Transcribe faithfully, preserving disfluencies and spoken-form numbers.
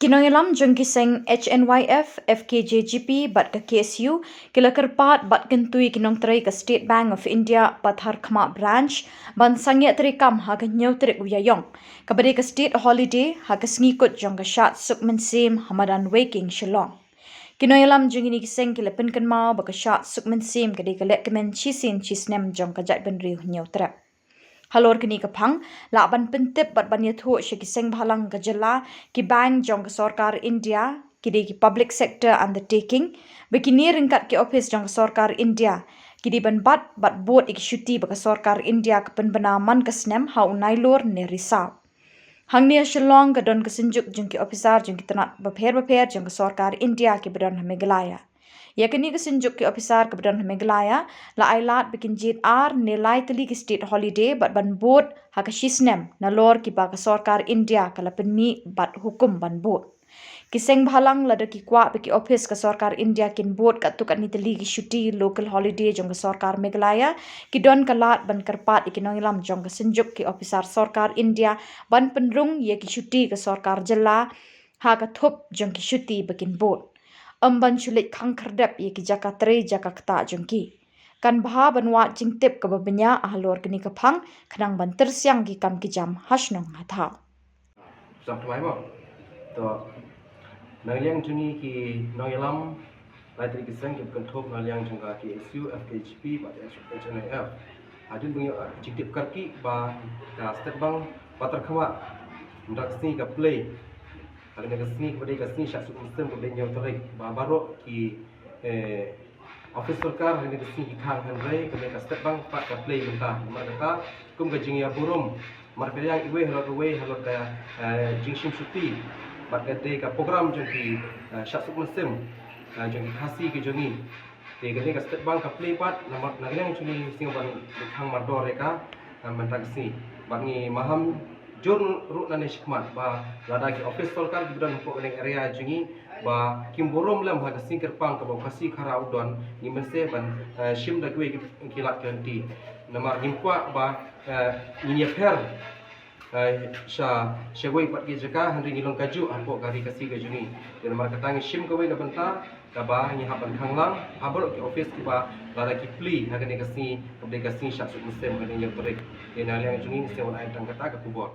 Ki nongïalam jong ki seng H N Y F, F K J G P bad ka K S U ki la kyrpad bad kyntu ïa ki nongtrei ka State Bank of India Patharkhmah Branch ban sangeh treikam ha ka hynñiew tarik u Ïaïong, kaba dei ka state holiday, ha ka sngi kut jong ka Shad Suk Mynsiem ha madan Weiking, Shillong. Ki nongïalam jong kine ki seng ki la pynkynmaw ba ka Shad Suk Mynsiem ka dei ka lehkmen shisien shisnem jong ka jaitbynriew Hynñiewtrep. Halor kane ka phang, lah ban pyntip bad ban ïathuh sha ki seng bhalang ka jylla, ki bank jong ka sorkar India, ki dei ki public sector undertaking, ba kine ryngkat ki ophis jong ka sorkar India ki dei ban bat bad bud ïa ki shuti ba ka sorkar India ka pynbna man ka snem ha u Nailur ne Risaw. Hangne ha Shillong ka don ka synjuk jong ki ophisar jong ki tnat bapher bapher jong ka sorkar India kiba don ha Meghalaya. Ïa kane ka synjuk ki ophisar kaba don ha Meghalaya la ai lad ba kin jied ar ne lai tylli ki state holiday bad ban bud ha ka shisnem, nalor kiba ka sorkar India ka la pynmih bad hukum ban bud. Ki seng bhalang, lada ki kwah ba ki ophis ka sorkar India kin bud katto katne tylli ki shuti, local holiday, jong ka sorkar Meghalaya, ki don ka lad ban kyrpad ïa ki nongïalam jong ka synjuk ki ophisar sorkar India ban pynrung ïa ki shuti ka sorkar jylla ha ka thup jong ki shuti ba kin bud. Ym ban shu leit khang khyrdep ïa ki jaka trei jaka ktah jong ki. Kan bha ban wad jingtip kaba bniah halor kane ka phang khnang ban tyrsiang ki kam ki jam ha shnong ha thaw. Sa thymmai mo. To, na liang jong ngi ki nongïalam, lai tylli ki seng kiba kynthup na liang jong ka K S U, F K J P bad H N I F, hadien ba ngi ïoh jingtip kyrkieh ba ka State Bank Patharkhmah mynta ka sngi ka plie, ha kane ka sngi kaba dei ka sngi Shad Suk Mynsiem kaba dei hynñiew tarik, ba baroh ki, eh, ophis sorkar ha kane ka sngi ki khang, hynrei kane ka State Bank pat ka plie mynta. Namar kata, kum ka jingïaburom markylliang iwei halor iwei halor ka, eh, jingshim shuti bad ka dei ka program jong ki, eh, Shad Suk Mynsiem, eh, jong ki Khasi ki jong ngi. Te kane ka State Bank ka plie pat, namar na ka liang jong ngi sngewbha ban khang mardor ïa ka, eh, mynta ka sngi. Bad ngi maham jur ruh nangne shakhmat ba lada ki ophis sorkar kiba don hapoh kane ka area jong ngi ba kim burom lem ha ka sngi kyrpang kaba u Khasi Khara u don, ngi mynsiem ban, eh, shim da kiwei ki, ki lad ki lynti. Namar ngim kwah ba, eh, ngin ïapher, eh, sha, sha kiwei pat ki jaka, hynrei ngi long kajuh hapoh ka ri Khasi ka jong ngi. Te namar kata ngi shim kawei ka bynta kaba ngi hap ban khang lang ha baroh ki ophis kiba lada ki plie ha kane ka sngi kaba dei ka sngi Shad Suk Mynsiem, kane hynñiew tarik. Te na liang jong ngi ngi sngewbha ban ai tang kata ka khubor.